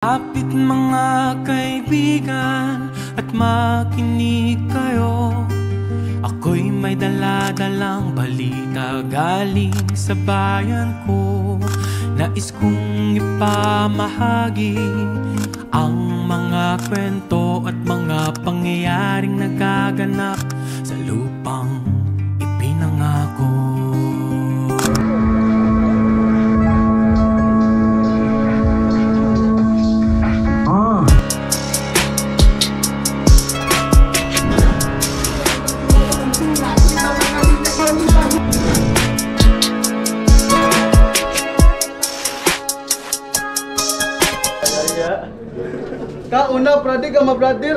Kapit mga kaibigan at makinig kayo. Ako'y may dala-dalang balita galing sa bayan ko. Nais kong ipamahagi ang mga kwento at mga pangyayaring nagaganap sa lupang ipinangako. Kauna, brother ka, ma-brother.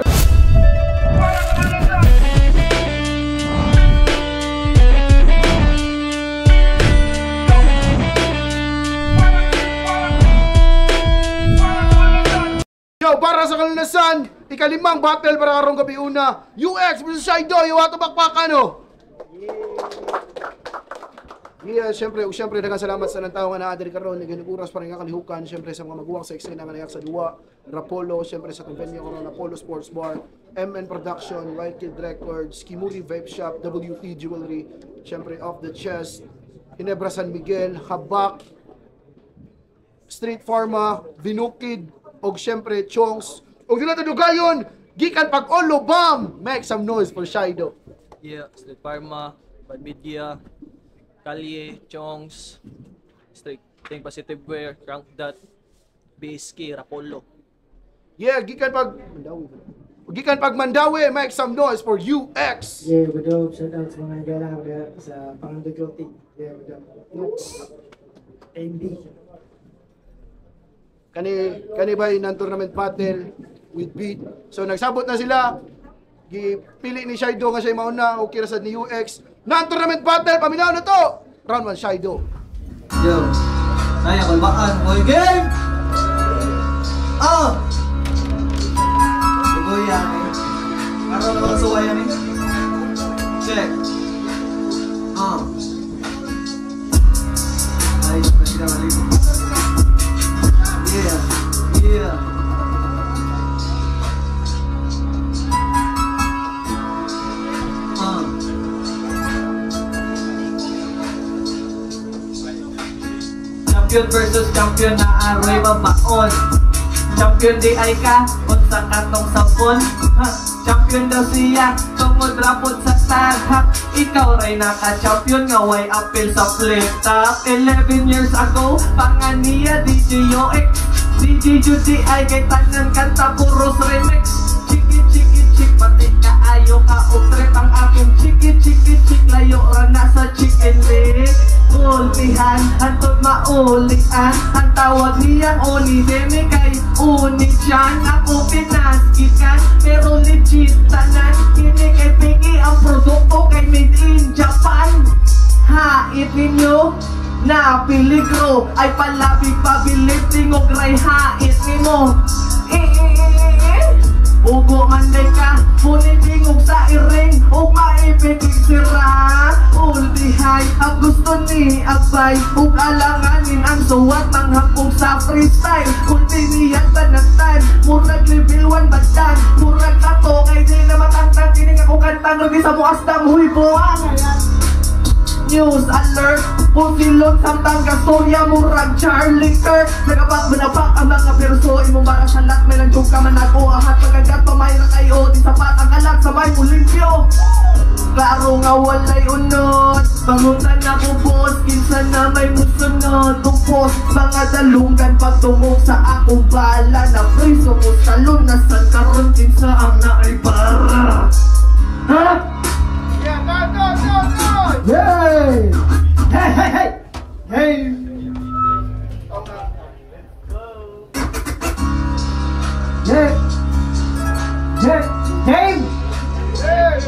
Yo, para sa kalunasan, ikalimang battle para karong gabi una. UX vs Shido, yung ato bakbakan, oh. Yeah, syempre, syempre daghang salamat sa nang tao nga naa diri karon naging oras para nga kalihukan, syempre sa mga maguwang sa eksena nga nayak sa duwa, Rapolo, syempre sa venue karon Apollo Sports Bar, MN Production, Wild Kid Records, Kimuri Vape Shop, WT Jewelry, syempre Off the Chest, Ginebra San Miguel, Habak, Street Pharma, Binukid, og syempre Chongs. Og dili na dugayon, gikan pag Olo Bomb. Make some noise for Shido. Yeah, Street Pharma, Bad Media, Kalye, Chongs, Street Think Positive Wear, Crank Dot, BSK, Rapolo. Yeah, gikan pag Mandawi. Gikan pag Mandawi, make some noise for UX. Yeah, what up? Shout out sa mga nagala sa Pangando Clothing. Yeah, what up? Nux. MB. Kani ba yung tournament battle with beat. So nagsabot na sila. Gipili ni Shido nga siya mauna, okay ra sad ni UX. Nan tournament battle paminaw na to. Round 1 Shido. Yo. Ay, ako bakan. Boy game. Ah. Lugoy yan eh. Karon mga suway yan eh. Check. Ah. Ay, pasira mali. Yeah. Yeah. Champion versus champion na aroy mabaon. Champion di ay ka, unsa katong sabon. Ha? Champion daw siya, tungod rapod sa taghak. Ikaw ray naka-champion nga way appeal sa flip top. 11 years ago, panganiya DJ UX, DJ Judy ay kay tanan kanta puros remix. Chiki chiki chik, pati kaayo ka og trip ang akong chiki chiki chik. Layo ra na sa chicken lick. Ultihan, hantod maulian. Ang tawag niyang uni, demi kay uni dyan. Ako pinasgikan, pero legit tanan. Kini kay Pinky ang produkto kay made in Japan. Hait ninyo na peligro ay palabig pabilib tingog ray hait nimo. Ugo man day ka, ngunit tingog sa iring ug maipikig sira. Ultihay ang gusto ni Abay ug alanganin ang suwat manghapong sa freestyle. Kulti niya tanatan, murag level 1 badan. Murag tato kay di na matangtang. Kining ako kantang lagi sa muas ng huybuang. News alert, pusilon samtang gastorya murag Charlie Kirk. Nagapak manapak ang mga perso imong bara sa lat may lang ka man ako ahat pagagat pamayra kayo di sapat ang kalat sa may mulimpyo. Klaro nga walay unod, pangutan na ko boss kinsa na may musunod. Tupos mga dalunggan pagtungog sa akong bala na priso ko sa lunasan karon kinsa ang naibara. Ha? Yeah, go, go, go, go! Hey! Hey, hey, hey! Hey! Yeah! Yeah! Game! Yeah!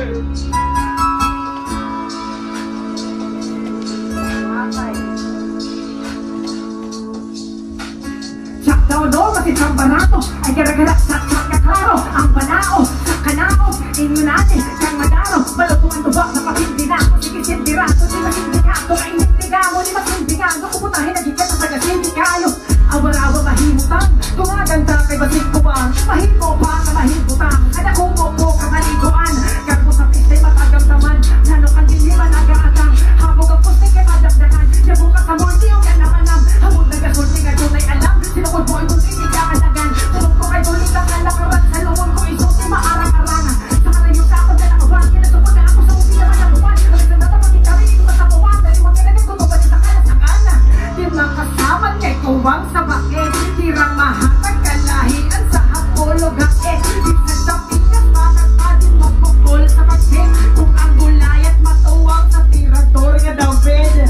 Chak daw do, kasi chak barato. Ay gara-gara, chak chak na klaro. Ang banao, sa kanao, inyo natin, kang madaro. Malutuan tubak, napatindi na. Sige, sindirato, di masindikato. Kaintindiga mo, di masindikado. Kuputahin, nagikat sa taga-sindikayo. Awarawa mahimutang, gumaganda. kay basig kubang. Mahimo pa ka mahibutang, kada kumo ko kataliguan. Kargo sa pistay matagamtaman, nano kang diliman agaatang. Habog ang puste kay madagdagan, yabuka sa multi o ganamanam. Hamod nagasulti nga dunay alam, sinukod mo itong hindi ka kalagan. Tulog ko kay tulig ang kalakaran, sa luon ko isuti maarang-arang. Sa kalayo sa akong dalakawan, kinasukod na ako sa ubi naman ang buwan. Ang isang natapag ikari, ito sa buwan, daliwang kailangan ko ba sa kalasakan. Di makasama kay kuwang sa bakit, tirang mahatag kalahian sa hapolo gae. Bisan sa pikas, bakit pa din mapukol sa pagkit? Kung ang gulayat matuwang sa tirador nga David.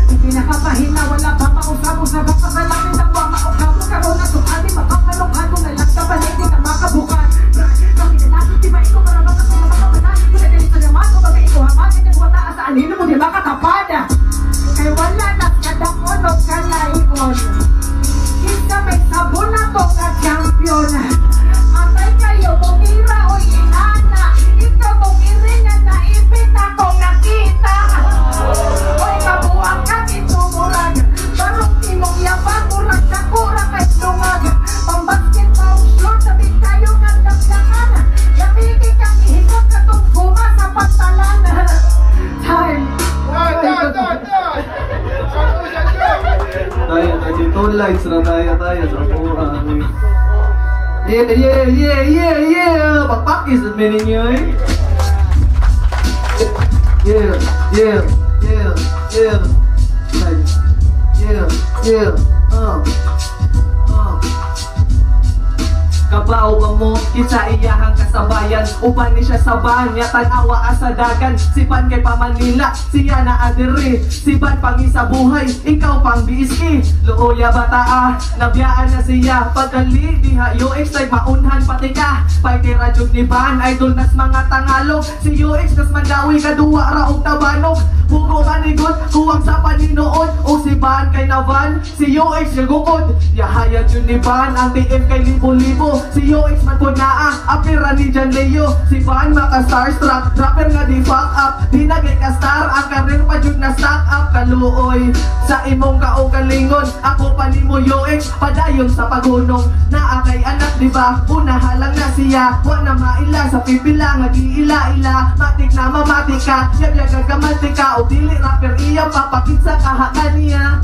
Di pinakapahina, wala pa mausap-usap pa sa langit ang wamaukabo. Karoon na sukali, mapakalokado na lang sa balay, di ka makabukan. Kami na lang, di ba ikaw para makasama makabanan? Pinagalit sa naman, o baga ikaw haman, kanya buwata sa anino mo, di makatapad. Kay wala na kadakon o kalayon. Isa may sabon na to nga champion. Atay kayo mong ira o inana. Ikaw mong iringan na ipit akong nakita. Oy kabuang kang itumurag. Barong timong yabang murag kakura kay tungag. Pambasket pa short sabi kayo nga dagdakan. Lamigi kang ihikot katong guma sa pantalan. Time. Time, time, time, time! Santo, santo! Tayo, 32 lights na tayo tayo sa buhay. Yeah, yeah, yeah, yeah, yeah! Pagpakis at ninyo eh. Yeah, yeah, yeah, yeah. Yeah, yeah, Kabaw ba mo, kinsa iyahang kasabayan. Uban ni siya sa banya, tanawa asa dagan. Sipan kay pa Manila, siya na adiri. Sipan pang isa buhay, ikaw pang biiski. Luoya bataa, nabiyaan na siya. Pagkali, diha UX like maunhan pati ka. Paitira jud ni Ban, idol nas mga Tangalog. Si UX nas Mandawi, kaduwa ra og Tabanog. Bugo manigot, kuwang sa paninood. O si Ban kay Navan, si UX nagukod. Yahaya jud ni Ban, ang TM kay libo-libo. Si UX man po naa, apira ni Jan Leo. Si Ban maka starstruck, rapper nga di fuck up. Di nagay ka star, ang karir pa jud na stock up. Kaluoy, sa imong kaugalingon, ako pa nimo UX, padayon sa paghunong. Naa kay anak diba, unahalang na siya. Wa na maila sa pipila nga giila-ila. Matik na mamatik ka, yabyag ka ka. O dili rapper iya, papakit sa kahakan niya.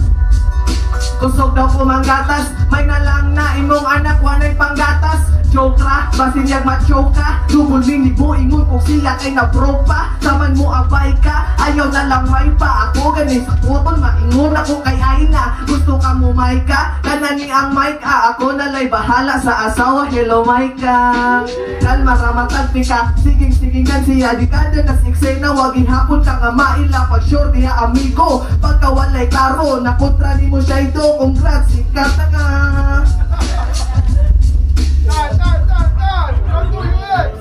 Kusog daw kumanggatas, may nalang na imong anak, wanay panggatas. Joke ra, basin yag machoka. Dumulming ni buingon kung sila kay na-broke pa. Saman mo abay ka, ayaw na lang may pa. Ako gani sa putol, maingon ako kay Aina. Gusto ka mo may ka, kanani ang mic ah. Ako nalay bahala sa asawa, hello Micah. Kalma ramatag ka, siging-sigingan siya. Di ka na nas eksena, wagin hapon ka nga maila. Pag sure diha amigo, pagka walay klaro, nakontra ni mo siya ito. Congrats, sikat na ka. Time, time, time, time! Santo UX!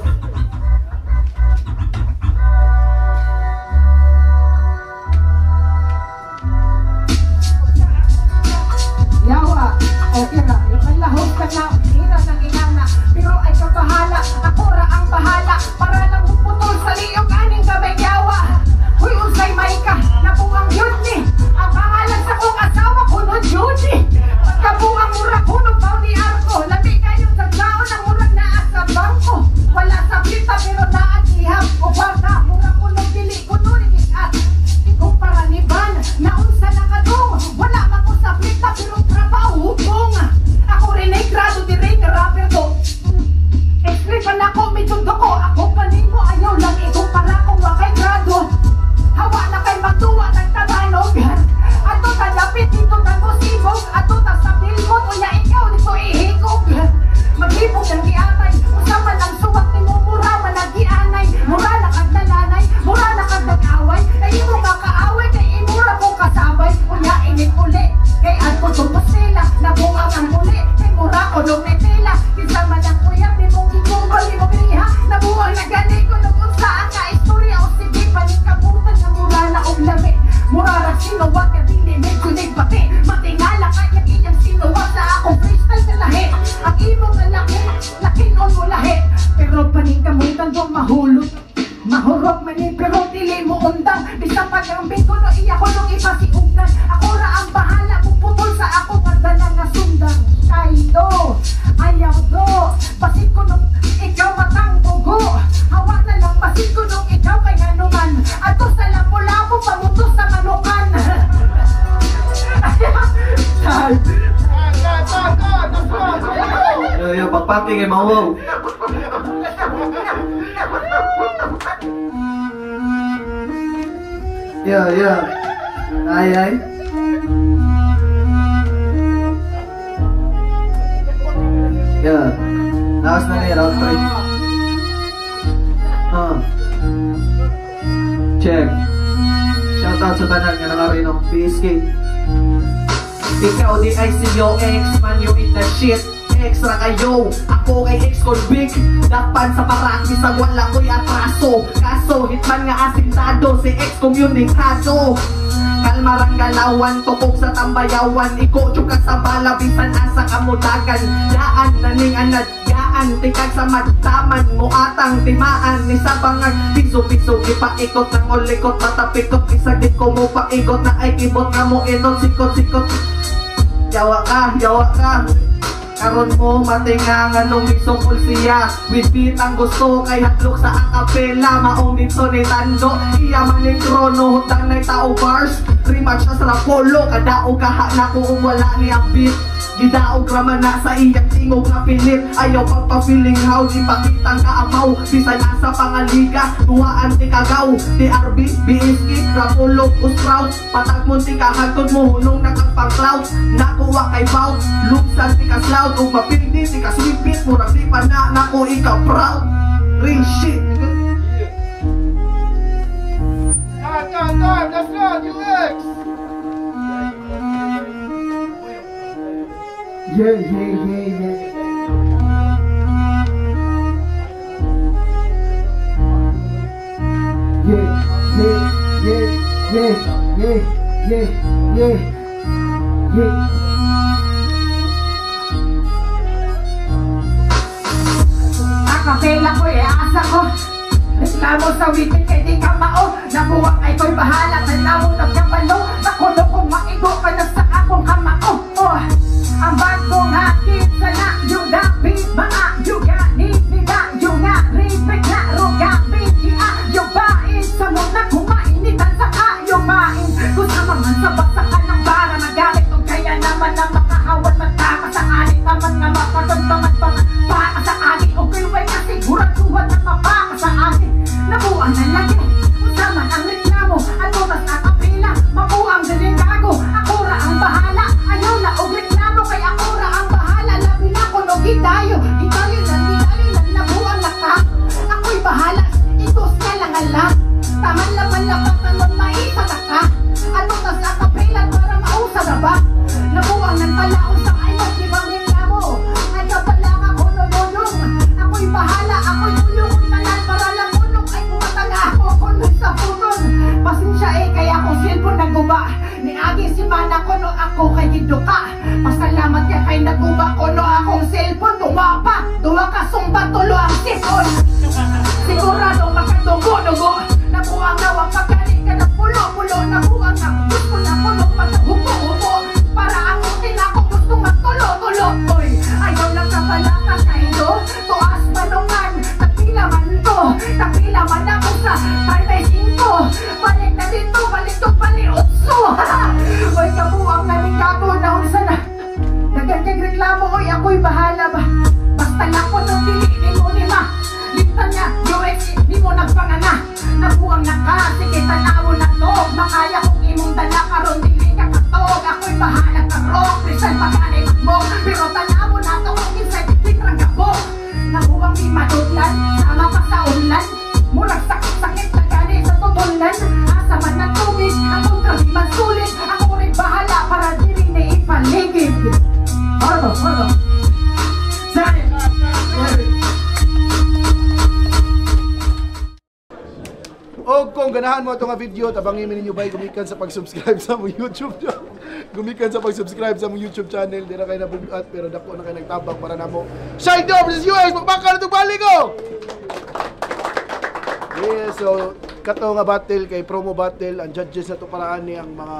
Yawa, o ira, yung kalahog ka na, ira ng inana. Pero ay kabahala, ako ra ang bahala. Para lang puputol sa liyog aning gabay yawa. Huy, unsay may ka, nabuang yun ni. Ang pangalan sa kong asawa, kuno Judy. Pagkabuang mura, kuno Basin ko nung ikaw matang bugo. Hawa na lang basin ko nung ikaw kay hanuman. Ato sa lapo-lapo pamuto sa manukan. Yo, yo, pagpati kay mawaw. Yo, yo. Ay, ay. Yo. Laos na ni round 3. Check. Shout out sa tanan nga nangarino. PSK. Ikaw di ay si yo ex man, you in the shit. Extra kayo, ako kay ex-convict. Dakpan sa parang bisag wala ko'y atraso. Kaso hitman nga asintado, si ex-communicado. Kalmarang galawan, tukog sa tambayawan. Iko ka sa bala, bisan asa kamudagan. Daan naning anadgaan, tikag sa magtaman. Muatang timaan, ni sa bangag. Piso-piso, ipaikot ng ulikot. Matapikot, isag di ko mo paikot. Na ay kibot nga mo inot, sikot-sikot. Yawa ka, yawa ka. Karon mo matinga nga nung misungkol siya. With beat ang gusto kay hatlok sa akapela. Maong dito ni Tando, iya man ni Krono. Hutang na'y tao bars, rematch sa Rapolo. Kadaog kaha na kung wala ni ang beat. Gidaog raman na sa iyang tingog nga pilit. Ayaw pagpa-feeling how, ipakitang kaamaw. Bisan asa pangaliga, duwaan ti kagaw. TRB, BSK, Rapolo, Usprout. Patagmon ti kahagtod mo, hunong nakang pang-clout. Nakuha kay bout, lupsan ti kaslout. Ug mapildi ti kaswipit, murag di pa na nako ikaw proud. Real shit, nigga. Time, time, time! That's not UX! Yeah, yeah, yeah, yeah. Yeah, yeah, yeah, yeah, yeah, yeah, yeah, yeah. Akapela ko eh, asa ko. Reklamo sa witin kay di ka mao. Nabuwang ay ko'y bahala, tanaw nagkabalo. Nakuno kong maigo ka na sa akong kamao. Oh. Ang bagong hakit sa na yung dapit maayo ganit nila yung nga ripik na rogamit iayo bain sa muna kumainitan sa kayo main kung sa mga sabagsakan ng bara magalit o kaya naman na makahawan matama sa alit naman nga mapagod paman para sa akin o kayo ay kasiguraduhan na mapaka sa akin nabuang na lagi usaman ang reklamo ano tas akapila mabuang delingago ako ra ang bahala ayaw na og reklamo kay ako ra ang bahala labi na ko no gidayo gidayo lang nabuang na ka ako'y bahala itos na lang ala taman laman lapatan maisa na ka ano tas akapila para mausa na ba nabuang ng palaon sa ayot di bang reklamo ay kapala ka ko no yuyong ako'y bahala ako'y yuyong tanan para lang unong ay kumatanga ako kuno sa punon pasensya eh kaya akong cellphone naguba niagi si mana ko no ako kay giduka pasalamat ka kay naguba ko no akong cellphone tumapa duwa ka sumba tulo ang sipon sigurado makadungo-dungo nabuang nawang pagkali ka ng pulo-pulo nabuang na gusto na pulo pagkahupo-hupo para ang utin ako gusto magtulo-tulo oy ayaw lang ka pala kakaino tuas manungan tagpila man to tagpila man ako sa 35 balik na dito balik to pali-otso oy kabuang namin kago naunsa na dagan kag reklamo oy ako'y bahala ba basta lang ko nung dili mo ni ma liptan niya UX di mo nagpanganga nabuang na ka sige tanawo na to makaya kong imong dala karon dili ka katog ako'y bahala ka rock freestyle pagani makbong pero tanawo na to kung inside pitrang gabong nabuang di madudlan sama pa sa unlan murag sakit-sakit na gani sa tutulnan asa man ng tubig akong grabe man sulit ako rin bahala para dili na ipaligid. Ordo, ordo. Saan? O kung ganahan mo itong video, tabangin ninyo ba gumikan sa pag-subscribe sa mong YouTube gumikan sa pag-subscribe sa mong YouTube channel. Di na kayo nabugat pero dako na kayo nagtabang para namo. Shido versus UX! Magbaka na itong balik ko! Yeah, so kato nga battle kay promo battle, ang judges na to paraan ni ang mga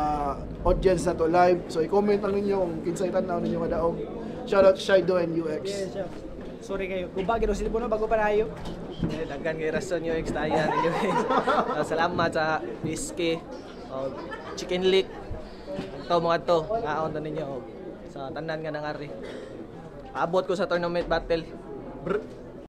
audience na to live. So i-comment lang ninyo kung kinsay tan-aw ninyo nga daog. Shoutout Shido and UX. Yeah, Sorry kayo. Guba gid cellphone bago pa nayo. Eh, daghan kay rason yung ex tayo. Salamat sa BSK, og Chicken Lick. Ito mga to, ngaon ta ninyo og sa tanan nga nangari. Abot ko sa tournament battle. Brr.